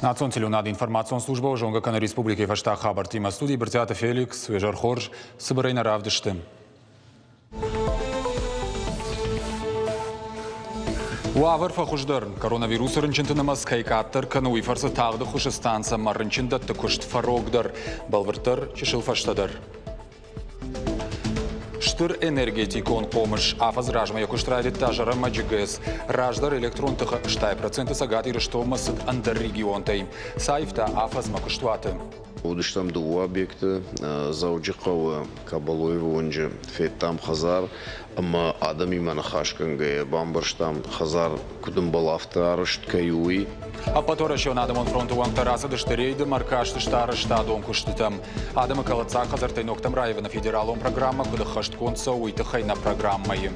Национ телеуынады информацион службӕ зонгӕ кӕны республикӕйы фӕстаг хабӕрттимӕ. Студийы Брытъиаты Феликс, уе зӕр хорз, цыбырӕй нӕ равдысты. Уавӕр фӕхуыздӕр. Коронавирусы рынчынты нымӕц кӕй къаддӕр кӕны, уый фӕрцы тагъды хуысы станцӕмӕ рынчындӕтты куыст фӕрогдӕр. Бӕлвырддӕр, чысыл фӕстӕдӕр. Стыр энергетикон хъомыс афӕдзы размӕ йӕ куыст райдыдта Зӕрӕмӕджы ГЭС. Раздӕр электрон тыхы 60% Цӕгат Ирыстонмӕ цыд ӕндӕр регионтӕй. Саивта афӕдзмӕ куыстуаты. Уыдыстӕм дыууӕ объекты Дзӕуджыхъӕуы Кабалоевы уынджы федтам хӕдзар ӕмӕ адӕмимӕ ныхасгӕнгӕйӕ бамбӕрстам, хӕдзар куыд ӕмбӕлы, афтӕ арӕзт кӕй у, уый. Ӕппӕтуӕрӕсеон адӕмон фронты уӕнгтӕ рацыдысты рейды ӕмӕ ӕркастысты арӕзтадон куыстытӕм. Адӕмы кӕлӕддзаг хӕдзӕрттӕй ногтӕм раивыны федералон программӕ куыд ӕххӕстгонд цӕуы, уый тыххӕй нӕ программӕйы.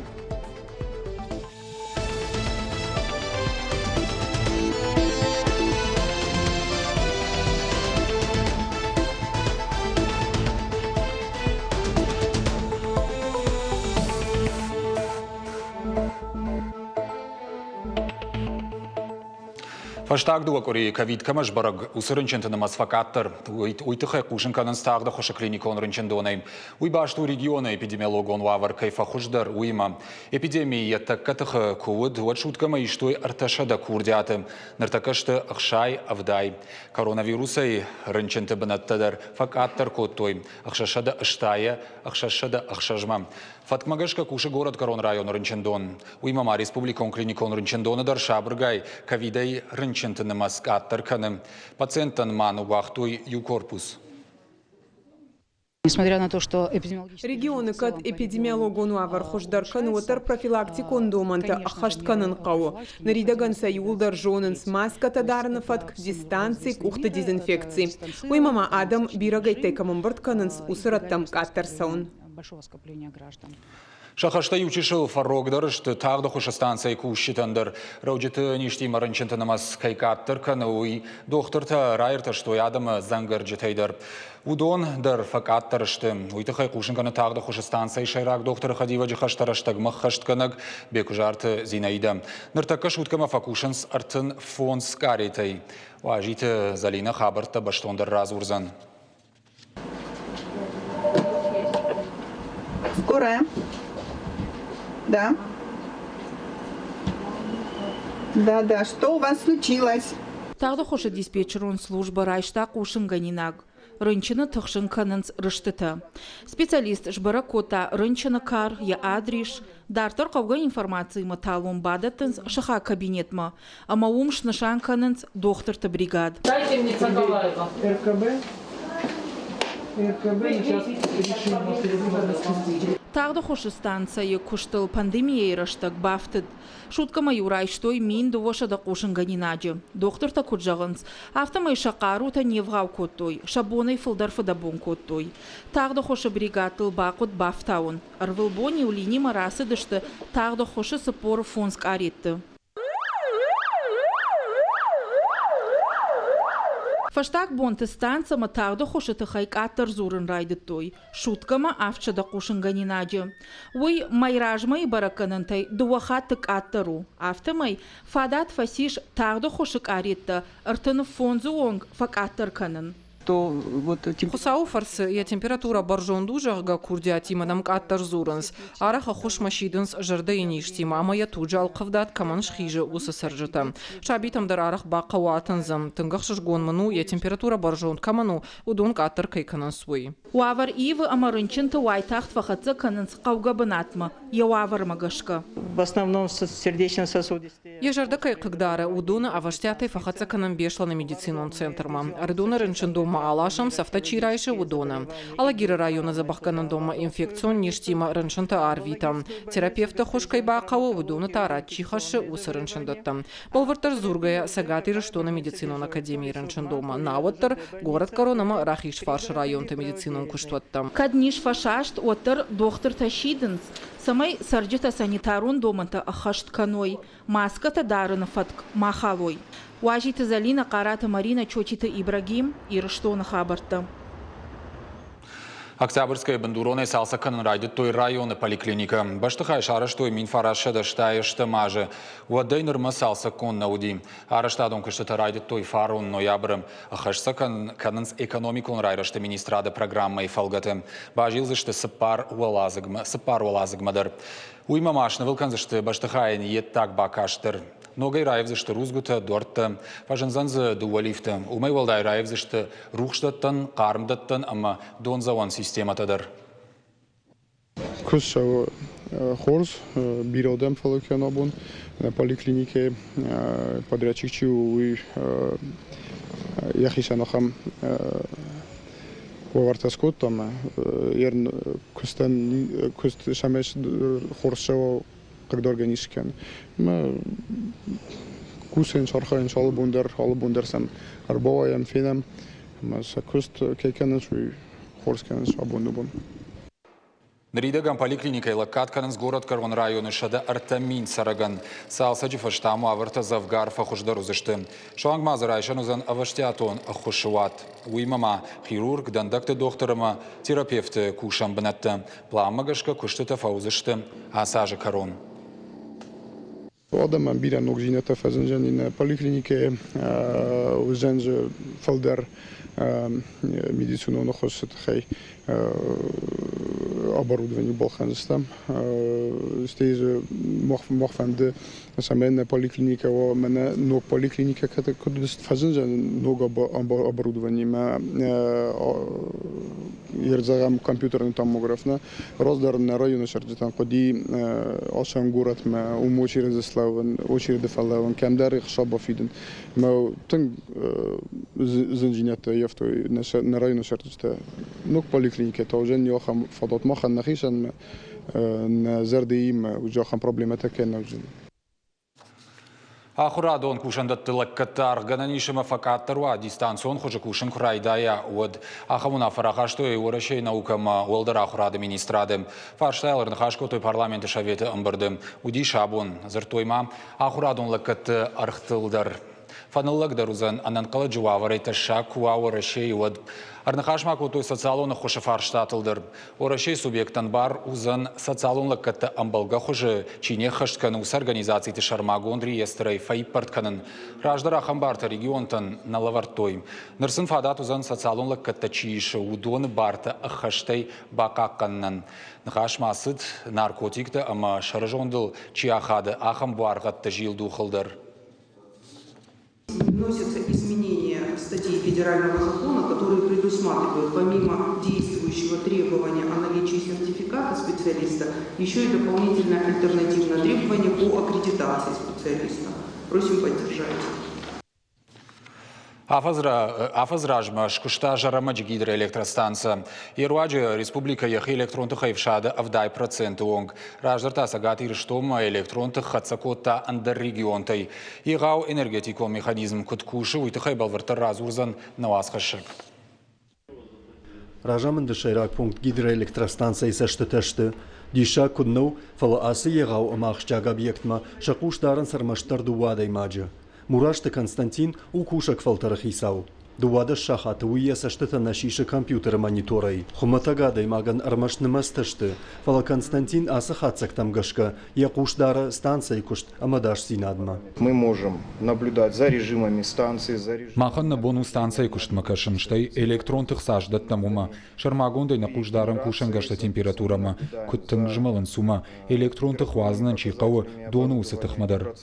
Фӕстаг дыууӕ къуырийы ковид кӕмӕ сбӕрӕг, уыцы рынчынты нымӕц фӕкъаддӕр. Уый тыххӕй хъусын кӕнынц тагъд ӕххуысы клиникон рынчындонӕй. Уый баст у регионы эпидемиологон уавӕр кӕй фӕхуыздӕр, уыимӕ. Эпидеми йӕ тӕккӕ тыхы куы уыд, уӕд суткӕмӕ истой 300 курдиаты. Ныртӕккӕ сты 60-70. Коронавирусӕй рынчынты бынӕттӕ дӕр фӕкъаддӕр кодтой 680-ӕй 606-мӕ. Фӕткмӕ гӕсгӕ кусы горӕтгӕрон районы рынчындон. Уыимӕ ма республикон клиникон рынчындоны дӕр сабыргай ковидӕй рынчынты нымӕц къаддӕр кӕны. Пациенттӕн ма ныууагътой иу корпус. Несмотря на то, что Регионы кӕд эпидемиологон уавӕр хуыздӕр кӕны, уӕддӕр профилактикон домӕнтӕ ӕххӕст кӕнын хъӕуы. Ныридӕгӕн сӕ иууылдӕр зонынц маскӕтӕ дарыны фӕтк, дистанци, къухты дезинфекци. Уыимӕ ма адӕм бирӕгӕйттӕй кӕм ӕмбырд кӕнынц, уыцы рӕттӕм къаддӕр цӕуын. Сӕ хӕстӕ иучысыл фӕрогдӕр сты тагъд ӕххуысы станцӕйы кусджытӕн дӕр. Рӕуджыты низтимӕ рынчынты нымӕц кӕй къаддӕр кӕны, уый дохтыртӕ раиртӕстой адӕмы дзӕнгӕрджытӕй дӕр. Уыдон дӕр фӕкъаддӕр сты. Уый тыххӕй хъусын кӕны тагъд ӕххуысы станцӕйы сӕйраг дохтыры хӕдивӕджы хӕстӕ рӕстӕгмӕ ххӕстгӕнӕг Бекуызарты Зинаидӕ. Ныртӕккӕ суткӕмӕ фӕкусынц 35 къаретӕй. Уазиты Зӕлинӕ хабӕрттӕ бӕстондӕр радзурдзӕн. Скорая. Да. Да, да, что у вас случилось? Тагъд диспетчерон службӕ райста хъусынгӕнинаг. Рынчыны тыхсын кӕнынц рыстытӕ. Специалист сбӕрӕг кодта рынчыны кар, йӕ адрис. Дарддӕр хъӕугӕ информациимӕ талон бадӕттынц сыхаг кабинетмӕ ӕмӕ уым снысан кӕнынц дохтырты бригад. Дайте мне Николаева. РКБ. РКБ сейчас решим, может, Тагъды хуысы станцӕйы куыстыл пандемийӕйы рӕстӕг бафтыд. Суткӕмӕ-иу райстой 1200 хъусынгӕнинаджы. Дохтыртӕ куыд зӕгъынц, афтӕмӕй сӕ хъарутӕ не вгъау кодтой, сӕ бонӕй фылдӕр фыдӕбон кодтой. Тагъды хуысы бригадтыл бахъуыд бафтауын. Ӕрвылбон-иу линимӕ рацыдысты тагъды хуысы 45 къаретты. Фӕстаг бонты станцӕмӕ тагъды хуысы тыххӕй къаддӕр дзурын райдыдтой, суткӕмӕ 700 хъусынгӕнинаджы. Уый мӕйразмӕйы бӕрӕггӕнӕнтӕй дыууӕ хатты къаддӕр у. Афтӕмӕй фадат фӕцис тагъды хуысы къареттӕ 35-ы онг фӕкъаддӕр кӕнын. То вот Хуыцауы фӕрцы йӕ температурӕ бӕрзонд у, зӕгъгӕ, курдиатимӕ нӕм къаддӕр дзурынц. Арӕх ӕххуысмӕ сидынц зӕрдӕйы низтимӕ ӕмӕ йӕ туджы ӕлхъывдад кӕмӕн схизы, уыцы цӕрджытӕ. Сабитӕм дӕр арӕх бахъӕуы атындзын. Тынг ӕхсызгон мын у, йӕ температурӕ бӕрзонд кӕмӕн у, уыдон къаддӕр кӕй кӕнынц, уый. Уавӕр ивы ӕмӕ рынчынты уайтагъд фӕхӕццӕ кӕнынц хъӕугӕ бынатмӕ йӕ уавӕрмӕ гӕсгӕ. В основном сердечно-сосудистые. Йӕ зӕрдӕ кӕй хъыгдары, уыдоны ӕвӕстиатӕй фӕхӕццӕ кӕнӕм Беслӕны медицинон центрмӕ. Ӕрыдоны рынчындонмӕ аласӕм, цӕфтӕ чи райсы, уыдоны. Алагиры районы дзӕбӕхгӕнӕндонмӕ инфекцион низтимӕ рынчынты арвитӕм. Терапевты ӕххуыс кӕй бахъӕуы, уыдоны та рад чи хӕссы, уыцы рынчындӕттӕм. Бӕлвырддӕр дзургӕйӕ, Цӕгат Ирыстоны медицинон академийы рынчындонмӕ, науӕд дӕр горӕтгӕрон ӕмӕ Рахизфарсы районты медицинон куыстуӕттӕм. Кӕд низ фӕсаст, уӕддӕр дохтыртӕ сидынц, цӕмӕй цӕрджытӕ санитарон домӕнтӕ ӕххӕст кӕной, маскӕтӕ дарыны фӕтк ма халой. Уазиты Зӕлинӕ, Хъараты Маринӕ, Чочиты Ибрагим, Ирыстоны хабӕрттӕ. Октябрьскӕйы бындуронӕй цалцӕг кӕнын райдыдтой районы поликлиникӕ. Бӕстыхай сарӕзтой 1980 азы. Уӕдӕй нырмӕ цалцӕггонд нӕ уыди. Арӕзтадон куыстытӕ райдыдтой фарон ноябры. Ӕххӕст сӕ кӕнынц экономикон райрӕзты министрады программӕйы фӕлгӕты. Базилдзысты цыппар уӕладзыгмӕ, цыппар уӕладзыгмӕ дӕр. Уыимӕ ма снывыл кӕндзысты бӕстыхайӕн йе ддаг бакаст дӕр. Ногӕй раивдзысты рудзгуытӕ, дуӕрттӕ, фӕзындзӕн дзы дыууӕ лифты. Уымӕй уӕлдай раивдзысты рухсдӕттӕн, хъармдӕттӕн ӕмӕ дондзӕуӕн системӕтӕ дӕр. Куыст цӕуы хорз, бирӕ адӕм фӕлӕ кӕны абон. Поликлиникӕйы подрядчик чи у, уый йӕхицӕн ахӕм уавӕртӕ скодта ӕмӕ куыстӕн куыст цӕмӕй хорз цӕуа, хъыгдаргӕ ницы кӕны. Ӕмӕ кусынц, архайынц алы бон дӕр сӕм ӕрбауайӕм, фенӕм ӕмӕ сӕ куыст кӕй кӕнынц, уый хорз кӕнынц абоны бон. Ныридӕгӕн поликлиникӕйы лӕггад кӕнынц горӕтгӕрон районы 103 000 цӕрӕгӕн. Цалцӕджы фӕстӕ ам уавӕртӕ дзӕвгар фӕхуыздӕр уыдзысты. Суанг ма дзы райсӕн уыдзӕн ӕвӕстиатон ӕххуысы уат. Уыимӕ ма хирург, дӕндӕгты дохтыр ӕмӕ терапевты кусӕн бынӕттӕ. Пъланмӕ гӕсгӕ куыстытӕ фӕуыдзысты ацы азы кӕрон. Адӕмӕн бирӕ ногдзинӕдтӕ фӕзындзӕни нӕ поликлиникӕйы, уыдзӕн дзы фылдӕр медицинон ӕххуысы тыххӕй оборудовани балхӕндзыстӕм. Стӕй дзы мах фӕнды, цӕмӕй нӕ поликлиникӕ уа, мӕнӕ ног поликлиникӕ куыд фӕзындзӕн ног оборудованимӕ, Ердзӕгӕм компьютерный томограф нӕ раздӕр нӕ районы цӕрджытӕн хъуыди асӕн горӕтмӕ, уым очереды слӕууын, очереды фӕлӕууын, кӕмдӕр ӕхца бафидын. Мӕ тынг зындзинӕдтӕ ӕййӕфтой нӕ районы цӕрджытӕ. Ног поликлиникӕ та уыдзӕн ахӕм фадат махӕн нӕхицӕн, нӕ зӕрдӕимӕ ахӕм проблемӕтӕ кӕй нӕ уыдзӕн. Ахуырадон кусӕндӕтты лӕггӕдты аргъгӕнӕн ис ӕмӕ фӕкъаддӕр уа, дистанцион хуызы кусын куы райдайа, уӕд. Ахӕм уынаффӕ рахастой Уӕрӕсейы наукӕ ӕмӕ уӕлдӕр ахуырады министрады. Фарстайыл ӕрныхас кодтой парламенты советы ӕмбырды. Уыдис абон. Дзырдтой ма ахуырадон лӕггӕдты ӕргътыл дӕр. Фӕныллӕгдӕр уыдзӕн ӕнӕнхъӕлӕджы уавӕрӕй тӕссаг куы уа Уӕрӕсейы, уӕд. Ӕрныхас ма кодтой социалон ӕххуысы фарстатыл дӕр. Уӕрӕсейы субъекттӕн бар уыдзӕн социалон лӕггӕдтӕ ӕмбӕлгӕ хуызы чи не ххӕст кӕны, уыцы организациты сӕрмагонд реестрӕй фӕиппӕрд кӕнын. Раздӕр ахӕм бартӕ регионтӕн нӕ лӕвӕрдтой. Ныр сын фадат уыдзӕн социалон лӕггӕдтӕ чи исы, уыдоны бартӕ ӕххӕстӕй бахъахъхъӕнынӕн. Ныхас ма цыд, наркотиктӕ ӕмӕ сӕрызондыл чи ахады, ахӕм буаргъӕдты зилдухыл дӕр. Вносятся изменения в статьи федерального закона, которые предусматривают помимо действующего требования о наличии сертификата специалиста, еще и дополнительное альтернативное требование по аккредитации специалиста. Просим поддержать. Афӕдз размӕ скуыста Зӕрӕмӕджы гидроэлектростанцӕ. Йе руаджы республикӕ йӕхи электрон тыхӕй ӕфсады 70% онг. Раздӕр та Цӕгат Ирыстонмӕ электрон тых хӕццӕ кодта ӕндӕр регионтӕй. Егъау энергетикон механизм куыд кусы, уый тыххӕй бӕлвырддӕр радзурдзӕн нӕ уацхӕссӕг. Разамынды сӕйраг пункт гидроэлектростанцӕйы цӕстытӕ сты. Диссаг куыд нӕу, фӕлӕ ацы егъау ӕмӕ ахсджиаг объектмӕ сӕ хъус дарынц ӕрмӕстдӕр дыууӕ адӕймаджы. Мурасты Константин у кусӕг фӕлтӕры хицау. 12 сахаты уый йӕ цӕстытӕ нӕ сисы компьютеры мониторӕй. Хуымӕтӕг адӕймагӕн ӕрмӕст нымӕцтӕ сты, фӕлӕ Константин ацы хатдзӕгтӕм гӕсгӕ йӕ хъус дары станцӕйы куыст ӕмӕ ӕдасдзинадмӕ. Мы можем наблюдать за режимами станции, за Махӕн нӕ бон у станцӕйы куыстмӕ кӕсын, стӕй электрон тых цас дӕттӕм, уымӕ. Сӕрмагондӕй нӕ хъус дарӕм кусӕнгӕрзты температурӕмӕ, куыд тынг змӕлынц, уымӕ. Электрон тых уадзынӕн чи хъӕуы, доны уыцы тыхмӕ дӕр.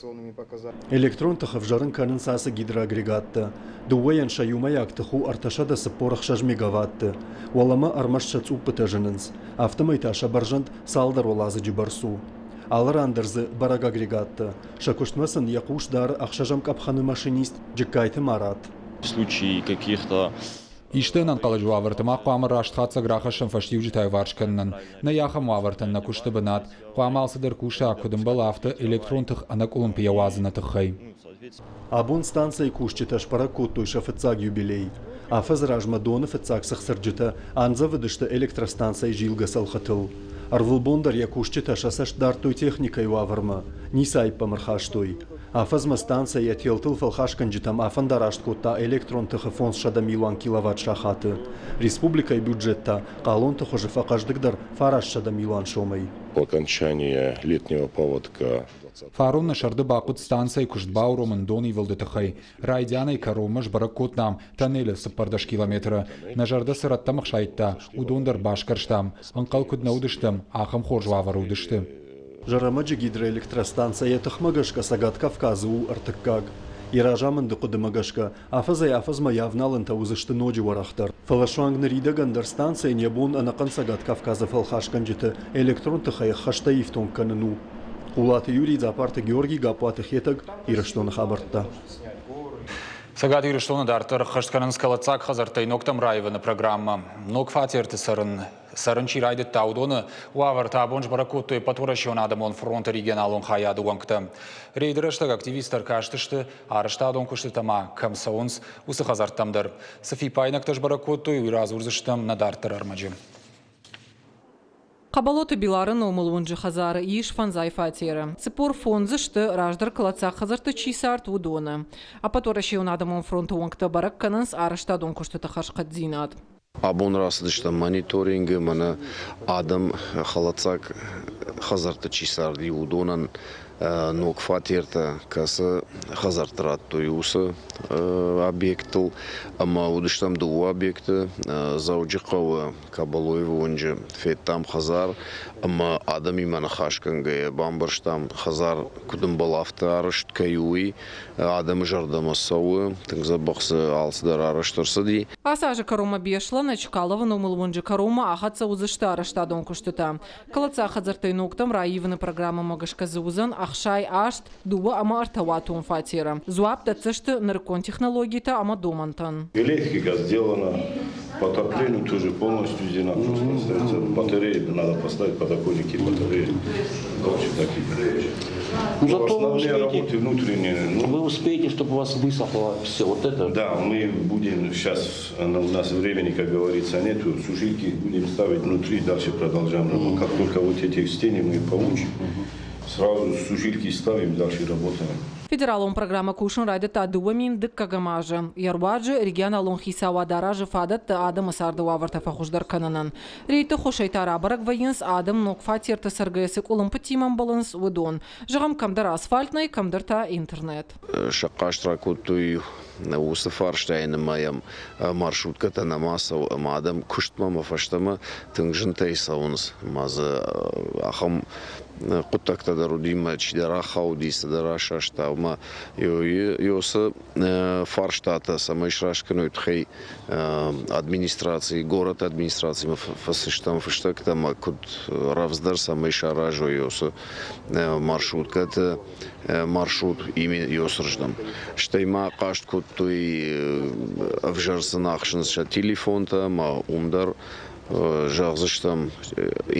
Электрон тых ӕвзӕрын кӕнынц ацы гидроагрегаттӕ. Дыууӕйӕн сӕ иумӕйаг тых у 346 мегаватты. Уӕлӕмӕ ӕрмӕст сӕ цъуппытӕ зынынц. Афтӕмӕй та сӕ бӕрзӕнд цалдӕр уӕладзыджы бӕрц у. Алы ран дӕр дзы бӕрӕг агрегаттӕ. Сӕ куыстмӕ сын йӕ хъус дары ӕхсӕзӕм къӕпхӕны машинист Джыккайты Марат. В случае каких-то Исты ӕнӕнхъӕлӕджы уавӕрты ма хъуамӕ раст хатдзӕг рахӕссӕм фӕстиуджытӕ иуварс кӕнынӕн. Нӕй ахӕм уавӕртӕн нӕ куысты бынат. Хъуамӕ алцыдӕр куса, куыд ӕмбӕлы, афтӕ электрон тых ӕнӕкъуылымпыйӕ уадзыны тыххӕй. Абон станцӕйы кусджытӕ сбӕрӕг кодтой сӕ фыццаг юбилей. Афӕдзы размӕ доны фыццаг цыхцырджытӕ андзӕвыдысты электростанцӕйы зилгӕ цӕлхытыл. Ӕрвылбон дӕр йӕ кусджытӕ сӕ цӕст дардтой техникӕйы уавӕрмӕ, ницы аипп ӕм ӕрхастой. Афӕдзмӕ станцӕ йӕ телтыл фӕлхасгӕнджытӕм афӕндараст кодта электрон тыхы 500 милуан киловатт-сахаты. Республикӕйы бюджет та хъалонты хуызы фӕхъӕздыгдӕр 900 милуан сомӕй. По окончании летнего паводка Фарон нӕ сӕрды бахъуыд станцӕйы куыст бауромын донивылды тыххӕй. Райдианӕй кӕронмӕ сбӕрӕг кодтам тоннелы 14 километры. Нӕ зӕрдӕ цы рӕттӕм ӕхсайдта, уыдон дӕр басгӕрстам. Ӕнхъӕл куыд нӕ уыдыстӕм, ахӕм хорз уавӕры уыдысты. Зӕрӕмӕджы гидроэлектростанцӕ йӕ тыхмӕ гӕсгӕ Цӕгат Кавказы у ӕртыккаг. Йӕ разамынды хъуыдымӕ гӕсгӕ, афӕдзӕй-афӕдзмӕ йӕ авналӕнтӕ уыдзысты ноджы уӕрӕхдӕр. Фӕлӕ суанг ныридӕгӕн дӕр станцӕйӕн йӕ бон ӕнӕхъӕн Цӕгат Кавказы фӕлхасгӕнджыты электрон тыхӕй ӕххӕстӕй ифтонг кӕнын у. Хъулаты Юрий, Дзапарты Георгий, Гаппуаты Хетӕг, Ирыстоны хабӕрттӕ. Цӕгат Ирыстоны дарддӕр ӕххӕст кӕнынц кӕлӕддзаг хӕдзӕрттӕй ногтӕм раивыны программӕ. Ног фатерты цӕрын цӕрын чи райдыдта, уыдоны уавӕртӕ абон сбӕрӕг кодтой Ӕппӕтуӕрӕсеон адӕмон фронты регионалон хайады уӕнгтӕ. Рейды рӕстӕг активисттӕ ӕркастысты, арӕзтадон куыстытӕ ма кӕм цӕуынц, уыцы хӕдзӕрттӕм дӕр. Цы фиппаинӕгтӕ сбӕрӕг кодтой, уый радзурдзыстӕм нӕ дарддӕр ӕрмӕджы. Хъӕбӕлоты Билары номыл уынджы хӕдзары ис фӕндзай фатеры. 45-ы сты, раздӕр кӕлӕддзаг хӕдзӕртты чи цард, уыдоны. Ӕппӕтуӕрӕсейон адӕмон фронты уӕнгтӕ бӕрӕг кӕнынц арӕзтадон куыстыты хӕрзхъӕддзинад. Абон рацыдыстӕм мониторингы, мӕнӕ адӕм хӕлӕддзаг хӕдзӕртты чи царди, уыдонӕн ног фатертӕ кӕцы хӕдзӕртты радтой, уыцы объекттыл. Ӕмӕ уыдыстӕм дыууӕ объекты Дзӕуджыхъӕуы Кабалоевы уынджы федтам хӕдзар ӕмӕ адӕмимӕ ныхасгӕнгӕйӕ бамбӕрстам, хӕдзар куыд ӕмбӕлы, афтӕ арӕзт кӕй у, уый. Адӕмы зӕрдӕмӕ цӕуы, тынг дзӕбӕх дзы алцыдӕр арӕзт ӕрцыди. Ацы азы кӕронмӕ Беслӕны Чкаловы номыл уынджы кӕронмӕ ахӕццӕ уыдзысты арӕзтадон куыстытӕ. Кӕлӕддзаг хӕдзӕрттӕй ногтӕм раивыны программӕмӕ гӕсгӕ дзы уыдзӕн 68, дыууӕ ӕмӕ ӕртӕуатон фатеры. Дзуапп дӕтдзысты нырыккон технологитӕ ӕмӕ домӕнтӕн. Электрика сделана, по отоплению тоже полностью сделана, просто батареи надо поставить, подоконники, батареи. Короче, такие. Ну, зато основные вы успеете, работы внутренние. Ну, вы успеете, чтобы у вас высохло все вот это? Да, мы будем сейчас, у нас времени, как говорится, нету, сушилки будем ставить внутри, дальше продолжаем работу. Как только вот эти стены мы получим, сразу сушилки ставим, дальше работаем. Федералон программӕ кусын райдыдта 2002 азы. Йӕ руаджы регионалон хицауад аразы фадӕттӕ адӕмы царды уавӕртӕ фӕхуыздӕр кӕнынӕн. Рейдты хуысӕй та рабӕрӕг вӕййынц, адӕм ног фатерты цӕргӕйӕ цы къуылымпытимӕ ӕмбӕлынц, уыдон. Зӕгъӕм, кӕмдӕр асфальт нӕй, кӕмдӕр та интернет. Сӕ хъаст ракодтой уыцы фарстайы нымайӕм маршруткӕтӕ нӕма цӕуы ӕмӕ адӕм куыстмӕ ӕмӕ фӕстӕмӕ тынг зынтӕй цӕуынц. Ӕмӕ дзы ахӕм хъуыддӕгтӕ дӕр уыди мӕ чидӕр ахауди, цыдӕр асаста ӕмӕ уыцы фарстатӕ цӕмӕй сраст кӕной, тыххӕй администраци, горӕты администрацимӕ фӕцыстӕм фыстӕгтӕ ӕмӕ куыд рӕвдздӕр цӕмӕй саразой уыцы маршруткӕты маршрут ёсырздӕм. Стӕй ма хъаст кодтой ӕвзӕр сын ӕхсынц сӕ телефонтӕ ӕмӕ уым дӕр зӕгъдзыстӕм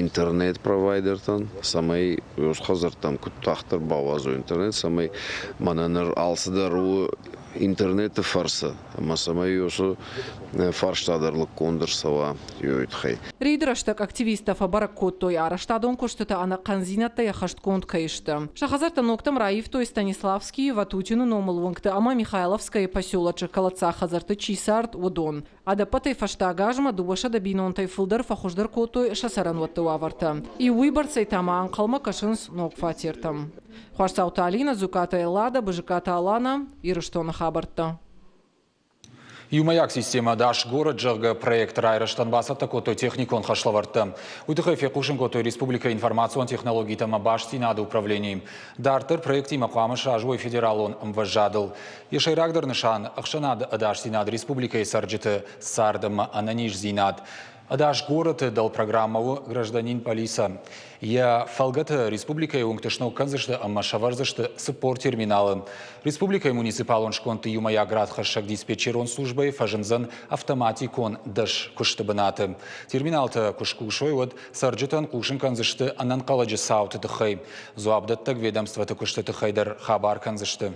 интернет-провайдертӕн, цӕмӕй хӕдзӕрттӕм куыд тагъддӕр бауадзой интернет, цӕмӕй мӕнӕ ныр алцыдӕр у интернеты фӕрцы ӕмӕ цӕмӕй уыцы фарста дӕр лыггонд ӕрцӕуа уый тыххӕй. Рейды рӕстӕг активисттӕ фӕбӕрӕг кодтой, арӕзтадон куыстытӕ ӕнӕхъӕндзинӕдтӕй ӕххӕстгонд кӕй сты. Сӕ хӕдзӕрттӕ ногтӕм раивтой Станиславскийы, Ватутины номыл уынгты ӕмӕ Михайловскӕйы поселочы кӕлӕддзаг хӕдзӕртты чи цард, уыдон. Ӕдӕппӕтӕй фӕстаг азмӕ 200 бинонтӕй фылдӕр фӕхуыздӕр кодтой сӕ цӕрӕнуӕтты уавӕртӕ. Иу уыйбӕрцӕй та ма ӕнхъӕлмӕ кӕсынц ног фатертӕм. Хуасдзауты Алинӕ, Дзукъаты Эллада, Бызыкъаты Алана, Ирыстоны хабӕрттӕ. Иумӕйаг системӕ «Дас город», зӕгъгӕ, проект райрӕзтӕн бацӕттӕ кодтой техникон хӕслӕвӕрдтӕ. Уый тыххӕй фехъусын кодтой республикӕйы информацион технологитӕ ӕмӕ бастдзинады управленийы. Дарддӕр проектимӕ хъуамӕ сразы уой федералон ӕмвӕзадыл. Йӕ сӕйрагдӕр нысан – ӕхсӕнады ӕдасдзинад республикӕйы цӕрджыты цард ӕмӕ ӕнӕниздзинад. Ӕдас горӕты дӕлпрограммӕ у «Гражданин полиса». Йӕ фӕлгӕты республикӕйы уынгты сног кӕндзысты ӕмӕ сӕвӕрдзысты 40 терминалы. Республикӕйы муниципалон скондты иумӕйаг радхӕссӕг диспетчерон службӕйы фӕзындзӕн автоматикон дӕс куысты бынаты. Терминалтӕ куы скусой, уӕд цӕрджытӕн хъусын кӕндзысты ӕнӕнхъӕлӕджы цауты тыххӕй. Дзуапдӕттӕг ведомствоты куысты тыххӕй дӕр хабар кӕндзысты.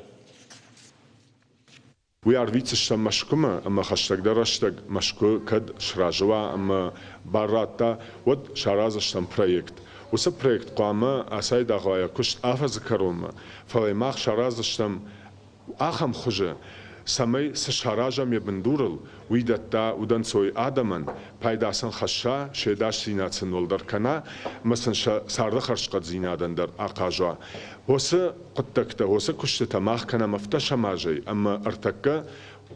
Уый арвитдзыстӕм Мӕскуымӕ ӕмӕ хӕстӕгдӕр рӕстӕг Мӕскуы кӕд сразы уа ӕмӕ бар радта, уӕд сараздзыстӕм проект. Уыцы проект хъуамӕ ацайдагъ уа йӕ куыст афӕдзы кӕронмӕ, фӕлӕ мах сараздзыстӕм ахӕм хуызы, цӕмӕй цы саразӕм йӕ бындурыл, уый дӕтта удӕнцой адӕмӕн, пайда сын хӕсса, се дасдзинад сын уӕлдӕр кӕна ӕмӕ сын сӕ царды хӕрзхъӕддзинадӕн дӕр ахъаз уа. Уыцы хъуыддӕгтӕ, уыцы куыстытӕ мах кӕнӕм ӕвддӕсӕм азӕй ӕмӕ ӕртӕккӕ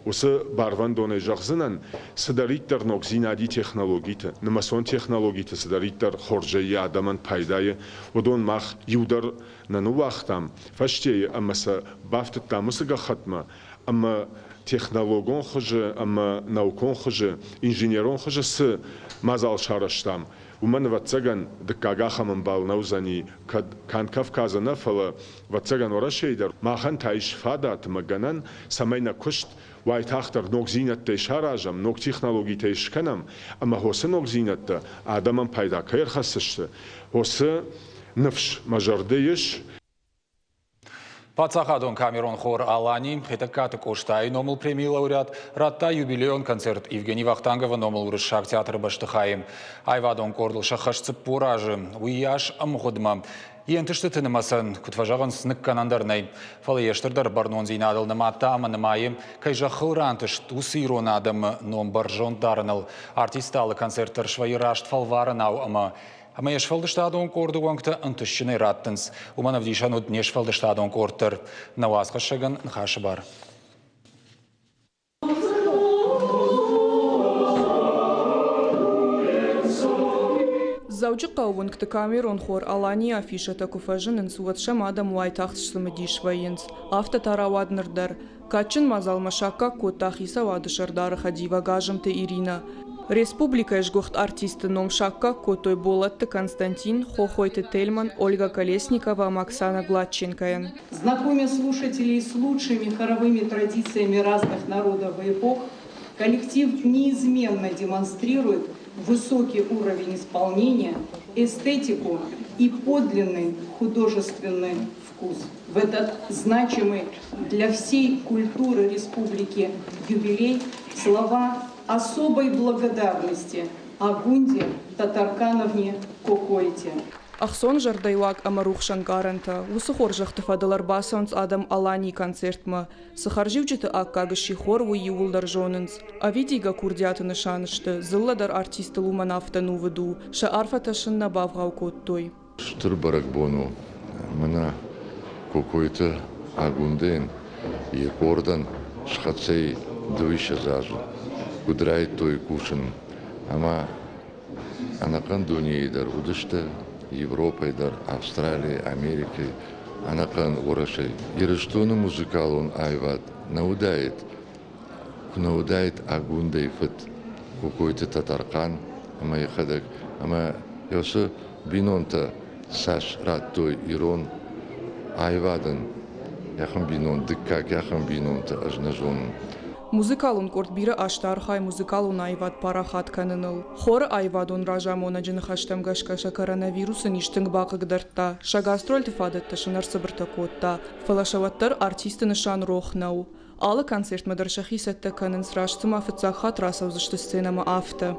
уыцы барвӕндонӕй зӕгъдзынӕн, цыдӕриддӕр ногдзинад и технологиты, нымӕцон технологиты цыдӕриддӕр хорзӕй йӕ адӕмӕн пайдайы, уыдон мах иу дӕр нӕ ныууагътам фӕстейы ӕмӕ сӕ бафтыдтам уыцы гӕххӕтмӕ ӕмӕ технологон хуызы ӕмӕ наукон хуызы, инженерон хуызы цы мадзал сарӕзтам, уымӕн, ӕвӕццӕгӕн, дыккаг ахӕм ӕмбал нӕ уыдзӕни, кӕд канд Кавказы нӕ, фӕлӕ, ӕвӕццӕгӕн, Уӕрӕсейы дӕр. Махӕн та ис фадат ӕмӕ гӕнӕн, цӕмӕй нӕ куыст уайтагъддӕр ногдзинӕдтӕй саразӕм, ног технологитӕй скӕнӕм, ӕмӕ уыцы ногдзинӕдтӕ адӕмӕн пайда кӕй ӕрхӕсдзысты, уыцы ныфс мӕ зӕрды ис. Паддзахадон камерон хор «Алани» Хетӕгкаты Къостайы номыл премийы лауреат радта юбилейон концерт Евгений Вахтанговы номыл Уырыссаг театры бӕстыхайы. Аивадон къордыл сӕххӕст 40 азы, уыйас ӕмгъуыдмӕ. Йе нтыстыты нымӕцӕн, куыд фӕзӕгъынц, ныккӕнӕн дӕр нӕй. Фӕлӕ йе стырдӕр бӕрнондзинадыл нымадта ӕмӕ нымайы, кӕй зӕххыл рантыст, уыцы ирон адӕмы ном бӕрзонд дарыныл. Артисты алы концерт дӕр свӕййы раст фӕлварӕнау ӕмӕ ӕмӕ йе сфӕлдыстадон къорды уӕнгтӕ ӕнтыстджынӕй раттынц. Уымӕн ӕвдисӕн уыд не сфӕлдыстадон къорд дӕр. Нӕ уацхӕссӕгӕн ныхасы бар. Дзӕуджыхъӕуы уынгты камерон хор Аланийы афишӕтӕ куы фӕзынынц, уӕд сӕм адӕм уайтагъд сцымыдис вӕййынц. Афтӕ та рауад ныр дӕр. Кадджын мадзалмӕ саккаг кодта хицауады сӕрдары хӕдивӕг Азымты Иринӕ. Республикӕйы сгуыхт артисты ном саккаг кодтой Болатты Константин, Хохойты Тельман, Ольга Колесникова ӕмӕ Оксана Гладченкойӕн. Знакомя слушателей с лучшими хоровыми традициями разных народов и эпох, коллектив неизменно демонстрирует высокий уровень исполнения, эстетику и подлинный художественный вкус. В этот значимый для всей культуры республики юбилей слова особой благодарности Агунде Татаркановне Кокойте. Ӕхцон зӕрдӕйуаг ӕмӕ рухсӕнкъарӕнтӕ уыцы хорзӕхты фӕдыл ӕрбацӕуынц адӕм Аланийы концертмӕ. Цы хӕрзиуджыты аккаг сси хор, уый иууылдӕр зонынц. Ӕвидигӕ курдиаты нысан сты, дзыллӕ дӕр артистыл уымӕн афтӕ нувыд у, сӕ арфӕтӕ сын нӕ бавгъау кодтой. Стыр бӕрӕгбон у. Мӕнӕ Кокойты Агундейӕн йӕ къордӕн схӕццӕ и дыууиссӕдз азы. Куыд райдыдтой кусын ӕмӕ ӕнӕхъӕн дунейы дӕр уыдысты, Европӕйы дӕр, Австралийы, Америкӕйы, ӕнӕхъӕн Уӕрӕсейы. Ирыстоны музыкалон аивад нӕ уыдаид, куы нӕ уыдаид Агундейы фыд Кокойты Тӕтӕрхъан ӕмӕ йӕхӕдӕг. Ӕмӕ уыцы бинонтӕ цас радтой ирон аивадӕн, ахӕм бинон, дыккаг ахӕм бинонтӕ ӕз нӕ зонын. Музыкалон къорд бирӕ азты архайы музыкалон аивад парахат кӕныныл. Хоры аивадон разамонӕджы ныхӕстӕм гӕсгӕ сӕ коронавирусы низ тынг бахъыгдардта, сӕ гастрольты фадӕттӕ сын ӕрцыбыртӕ кодта, фӕлӕ сӕ уӕддӕр артисты нысан рох нӕу. Алы концертмӕ дӕр сӕхи цӕттӕ кӕнынц, раст цыма фыццаг хатт рацӕудзысты сценӕмӕ, афтӕ.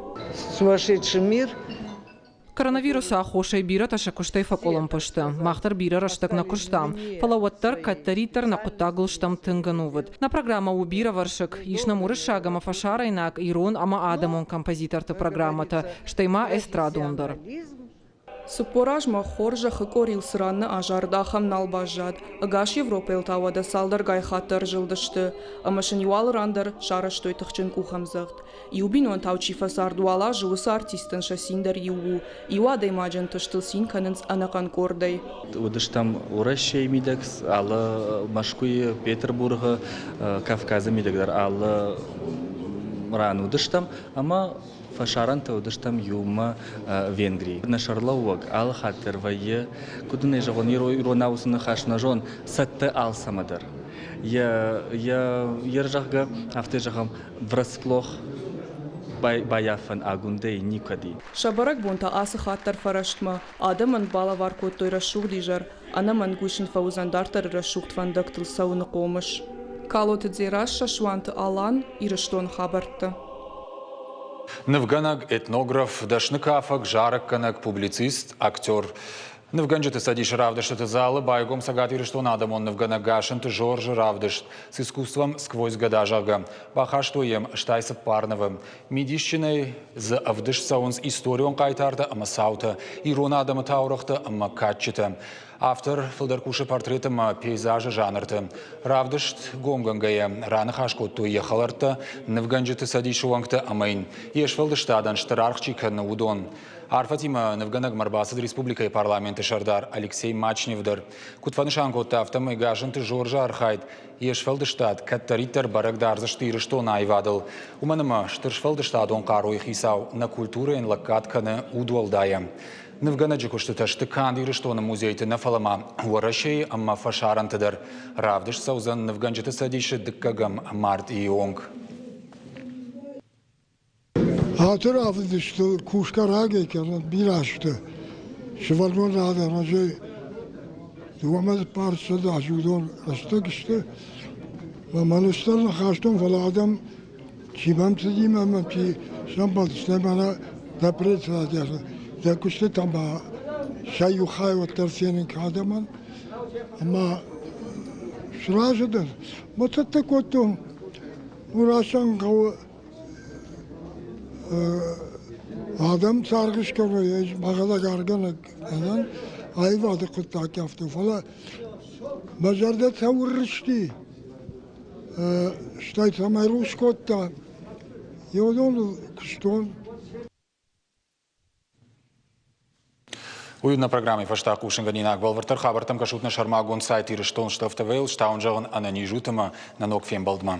Сумасшедший мир. Коронавирусы аххосӕй бирӕтӕ сӕ куыстӕй фӕкъуылымпы сты. Мах дӕр бирӕ рӕстӕг нӕ куыстам, фӕлӕ уӕддӕр кӕддӕриддӕр нӕ хъуыддагыл стӕм тынг ӕнувыд. Нӕ программӕ у бирӕвӕрсыг, ис нӕм уырыссаг ӕмӕ фӕсарӕйнаг, ирон ӕмӕ адӕмон композиторты программӕтӕ, стӕй ма эстрадон дӕр. 40 азмӕ хорзӕхы къорийыл цы ран нӕ азарыд, ахӕм нал баззад. Ӕгас Европӕйыл та уӕдӕ цалдӕргай хатты ӕрзылдысты, ӕмӕ сын иу алы ран дӕр сарӕзтой тыхджын къухӕмдзӕгъд. Иу бинонтау чи фӕцард, уал азы уыцы артисттӕн сӕ цин дӕр иу у. Иу адӕймаджы ӕнтыстыл цин кӕнынц ӕнӕхъӕн къордӕй. Уыдыстӕм Уӕрӕсейы мидӕг, алы Мӕскуыйы, Петербургы, Кавказы мидӕг дӕр алы ран уыдыстӕм ӕмӕ фӕсарӕнтӕ уыдыстӕм иумӕ Венгрийы. Нӕ сӕрлӕууӕг алы хатт дӕр вӕййы, куыд ын ӕй зӕгъон, иронау уыцы ныхас нӕ зон, цӕттӕ алцӕмӕ дӕр. Йӕ, йӕ, йе рзӕгъгӕ, афтӕ зӕгъӕм, врасплох баййафӕн Агундӕй никӕд и. Сӕ бӕрӕгбон та ацы хатт дӕр фӕрӕстмӕ. Адӕмӕн балӕвар кодтой рӕсугъд изӕр. Ӕнӕмӕнг уый сын фӕуыдзӕн дарддӕры рӕсугъд фӕндӕгтыл цӕуыны хъомыс. Калоты Дзерассӕ, Суанты Алан, Ирыстоны хабӕрттӕ. Нывгӕнӕг, этнограф, дӕсны кафӕг, зарӕггӕнӕг, публицист, актер. Нывгӕнджыты цӕдисы равдыстыты залы байгом Цӕгат Ирыстоны адӕмон нывгӕнӕг Гасынты Жоржы равдыст «С искусством сквозь года», зӕгъгӕ. Бахастой йӕм 84 нывы. Мидисджынӕй дзы ӕвдыст цӕуынц историон хъайтартӕ ӕмӕ цаутӕ, ирон адӕмы таурӕгътӕ ӕмӕ кадджытӕ. Автор фылдӕр кусы портрет ӕмӕ пейзажы жанрты. Равдыст гомгӕнгӕйӕ раныхас кодтой йӕ хӕлӕрттӕ, нывгӕнджыты цӕдисы уӕнгтӕ ӕмӕ йын йе сфӕлдыстадӕн стыр аргъ чи кӕны, уыдон. Арфӕтимӕ нывгӕнӕгмӕ ӕрбацыд республикӕйы парламенты сӕрдар Алексей Мачнев дӕр. Куыд фӕнысан кодта, афтӕмӕй Гасынты Жоржы архайд йе сфӕлдыстад кӕддӕриддӕр бӕрӕг дардзысты Ирыстоны аивадыл. Уымӕн ӕмӕ стыр сфӕлдыстадон хъаруйы хицау нӕ культурӕйӕн лӕггад кӕны удуӕлдайӕ. Нывгӕнӕджы куыстытӕ сты канд Ирыстоны музейты нӕ, фӕлӕ ма Уӕрӕсейы ӕмӕ фӕсарӕнты дӕр. Равдыст цӕудзӕн Нывгӕнджыты цӕдисы дыккӕгӕм мартъийы онг. Ацы равдыстыл кусгӕ рагӕй кӕнын бирӕ азты. Сывӕллон адӕмӕй дыууӕмӕ цыппарсӕдӕ азы уыдон рӕстӕг сты. Мӕ мӕныстӕр ныхӕстон, фӕлӕ адӕм чи мӕм цыди ӕмӕ чи сӕмбӕлдысты, мӕнӕ дӕ председатель, дӕ куыстытӕ ма сӕ иу хай уӕддӕр фенын кӕ адӕмӕн. Ӕмӕ сразы дӕн. Мӕ цӕттӕ кодтон Мурасӕн хъӕуы адӕм царгъ скӕной, ӕз мӕхӕдӕг аргӕнӕг кӕнӕн аивады хъуыддаг афтӕ, фӕлӕ мӕ зӕрдӕ цӕуыл рысти, стӕй цӕмӕй рухс кодта, уыдоныл куыстон. Уый нӕ программӕйы фӕстӕ хъусынгӕнинаг. Бӕлвырддӕр хабӕрттӕм кӕсут нӕ сӕрмагонд сайт Ирыстон ТВ-йыл. Стауын зӕгъын ӕнӕниз ут ӕмӕ нӕ ног фембӕлдмӕ.